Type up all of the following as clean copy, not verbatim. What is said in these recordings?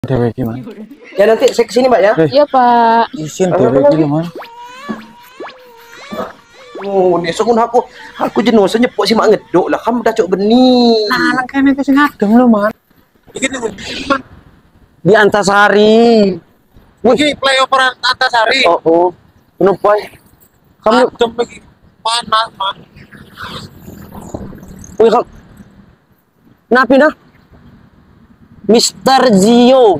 Dewe iki, Man. Ya nanti saya kesini, Mbak ya. Iya, Pak. Isin dewe iki lho, Man. Oh, nesok aku jenuh senyepok si mak ngedok lah. Kamu dah cok benih. Nah, nang kene iki sing adem lho, Man. Iki nang Man. Di Antasari. Wih, iki flyover Antasari. Oh, oh. Kenapa? Kamu adem iki panas, Man. Wih, kamu. Napi nah? Mister Zio.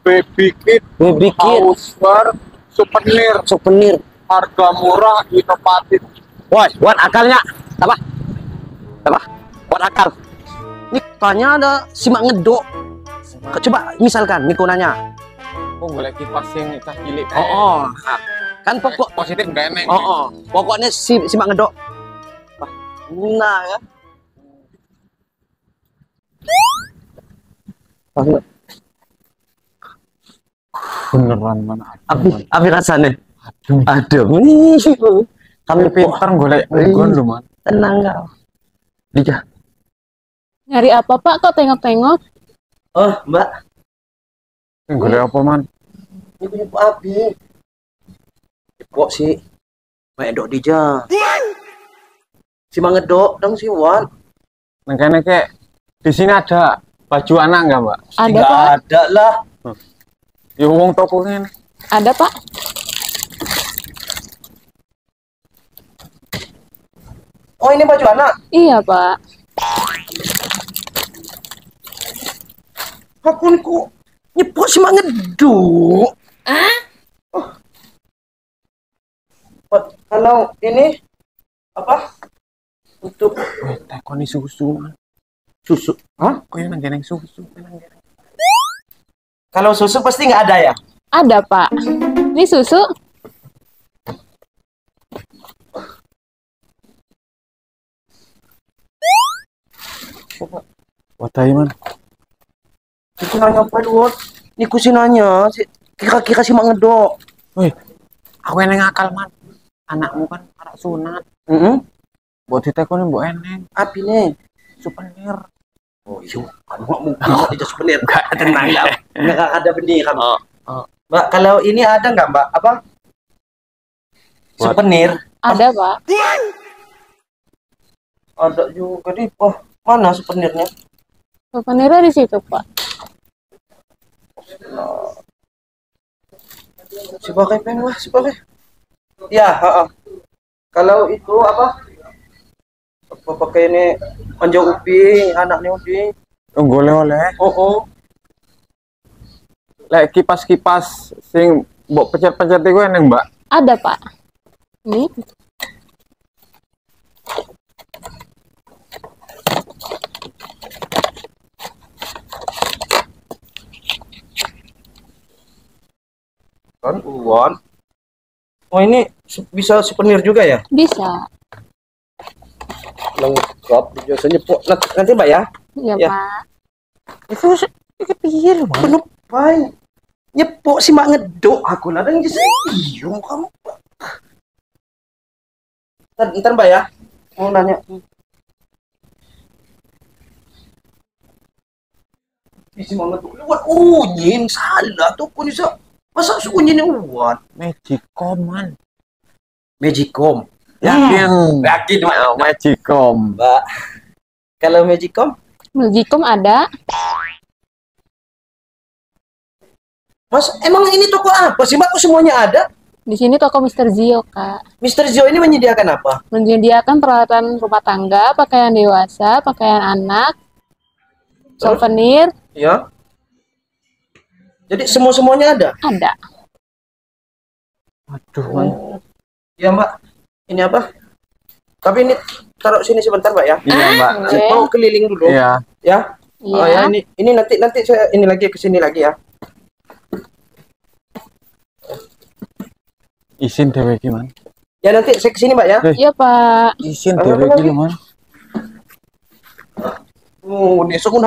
Baby Kit, Baby Kit, Houseware, souvenir, souvenir, harga murah, inovatif. Woi, buat akalnya, apa? Apa? Buat akal. Ini tanya ada simak ngedok. Coba misalkan Niko nanya. Oh, golek kipas sing cah cilik. Oh, oh. Kan pokok positif enggak enek. Oh, oh. Pokoknya si simak ngedok. Nah, ya. Beneran mana? Abi, abi rasanya. Adem. Adem. Kami pintar golek nggon lho, Man. Tenang kau. Dija. Nyari apa, Pak? Kok tengok-tengok? Oh, Mbak. Golek apa, Man? Ini punya Pak Abi. Kok sih? Mbak Endok Dija. Si Mangedok dong si Wan. Nang kene kek di sini ada baju anak enggak, Mbak? Ada, Pak. Ada lah. Ya wong toko ngene. Ada, Pak. Oh, ini baju anak? Iya, Pak. Aku niku nyepok si mak ngeduk. Ah? Oh. Kalau ini apa? Untuk tekoni susu, Man. Susu? Hah? Kok yang nang susu? Kalau susu pasti nggak ada ya? Ada, Pak. Ini susu. Wadai, Man. Itu nanya apa, Dut? Niku sih nanya, kira-kira si mak ngedok. Wih, aku eneng akal, Man. Anakmu kan anak sunat. Heeh. Mbok ditekoni mbok eneng. Apine? Souvenir. Oh iya, kan nggak mungkin itu souvenir. Enggak, tenang ya. Enggak ada benih kamu. Oh, oh. Mbak, kalau ini ada nggak, Mbak? Apa? Souvenir? Ada, Pak. Ada juga nih. Oh, mana souvenirnya? Souvenirnya di situ, Pak. Nah. Si pakai pen, wah, si pakai. Ya, heeh. Kalau itu apa? Apa pakai ini anjau upi, anaknya upi. Goleh-oleh. Oh, oh. Lek kipas-kipas sing mbok pencet-pencet iku eneng, Mbak? Ada, Pak. Ini. Kan uang. Oh, ini bisa souvenir juga ya? Bisa. Lengkap biasanya pok. Nanti Mbak ya? Iya, ya. Pak. Itu iki piye lho, Mas? Penuh bae. Nyepok si mak ngedok aku lah dan iya kamu. Ntar Mbak ya. Mau nanya. Si mak ngedok lewat unyin salah tuh pun bisa. Masa unyin uwan? Magicom, Man. Magicom. Yakin. Yakin, Mbak. Oh, Magicom. Mbak. Kalau Magicom? Magicom ada. Mas, emang ini toko apa sih, Mbak? Kok semuanya ada? Di sini toko Mister Zio, Kak. Mister Zio ini menyediakan apa? Menyediakan peralatan rumah tangga, pakaian dewasa, pakaian anak, souvenir. Ya. Jadi semua-semuanya ada? Ada. Aduh, Man. Oh. Ya, Mbak. Ini apa? Tapi ini taruh sini sebentar, Mbak ya. Iya, Mbak. Oke. Mau keliling dulu. Iya. Ya. Iya. Oh, ya, ini nanti saya ini lagi ke sini lagi ya. Isin dewe iki, Man. Ya nanti saya ke sini, Mbak ya. Iya, Pak. Isin dewe iki lho, Man. Oh, nesok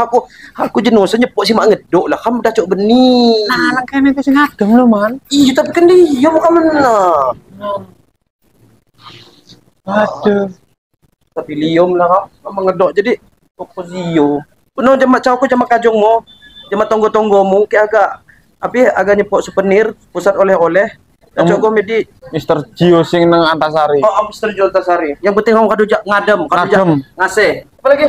aku jenuh senyepok si mak ngedok lah. Kamu dah cok benih. Nah, nang kene iki sing adem lho, Man. Iya, tapi kan dia bukan menang. Aduh. Tapi lium lah kamu mengedok jadi toko Zio. Penuh jamak cau aku jamak kajungmu. Jama tonggo-tonggomu ki agak api agak nyepok souvenir, pusat oleh-oleh. Dan coba di Mister Gio sing nang Antasari. Oh, Mr. Gio Antasari. Yang penting kamu kadu jak ngadem, kadu jak Ngadem. ngasih. Apa lagi?